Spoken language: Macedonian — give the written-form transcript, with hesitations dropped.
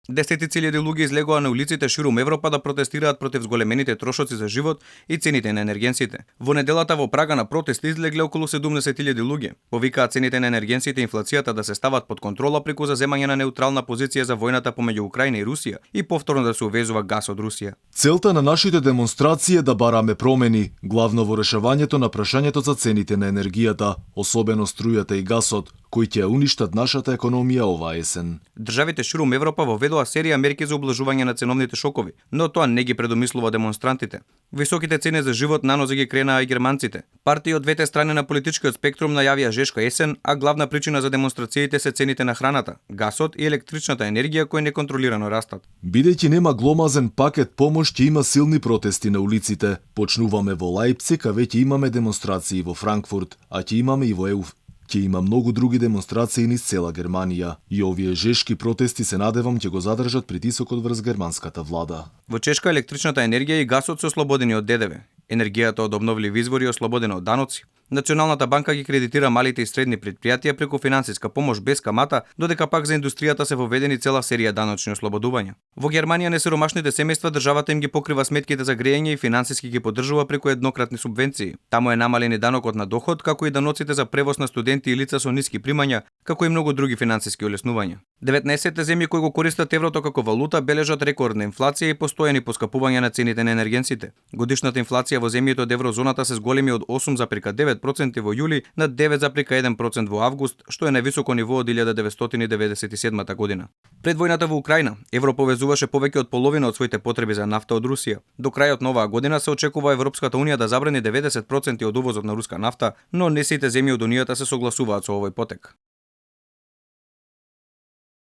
Десетици илјади луѓе излегоа на улиците ширум Европа да протестираат против зголемените трошоци за живот и цените на енергенсите. Во неделата во Прага на протест излегле околу 70.000 луѓе. Повикаат цените на енергенсите и инфлацијата да се стават под контрола преку заземање на неутрална позиција за војната помеѓу Украина и Русија и повторно да се увезува газ од Русија. Целта на нашите демонстрации е да бараме промени, главно во решавањето на прашањето за цените на енергијата, особено струјата и гасот, кои ќе уништат нашата економија оваа есен. Државите ширум Европа воведоа серија мерки за облажување на ценовните шокови, но тоа не ги предомислува демонстрантите. Високите цени за живот нанозе ги кренаа и германците. Партии од двете страни на политичкиот спектрум најавија жешка есен, а главна причина за демонстрациите се цените на храната, гасот и електричната енергија кои неконтролирано растат. Бидејќи нема гломазен пакет помош, ќе има силни протести на улиците. Почнуваме во Лајпциг, а веќе имаме демонстрации во Франкфурт, а ќе имаме и во Ќе има многу други демонстрации низ цела Германија и овие жешки протести се надевам ќе го задржат притисокот врз германската влада. Во Чешка електричната енергија и гасот се ослободени од ДДВ. Енергијата од обновливи извори е ослободена од даноци. Националната банка ги кредитира малите и средни предпријатија преку финансиска помош без камата, додека пак за индустријата се воведени цела серија даночни ослободувања. Во Германија несиромашните семејства државата им ги покрива сметките за грејење и финансиски ги поддржува преку еднократни субвенции. Таму е намален и данокот на доход, како и даноците за превоз на студенти и лица со ниски примања, како и многу други финансиски олеснувања. 19 земји кои го користат еврото како валута бележат рекордна инфлација и постојани поскапувања на цените на енергенсите. Годишната инфлација во земјите од еврозоната се зголеми од 8,9% во јули на 9,1% во август, што е највисоко ниво од 1997 година. Пред војната во Украина, евро повезуваше повеќе од половина од своите потреби за нафта од Русија. До крајот на оваа година се очекува Европската унија да забрани 90% од увозот на руска нафта, но не сите земји од унијата се согласуваат со овој потек.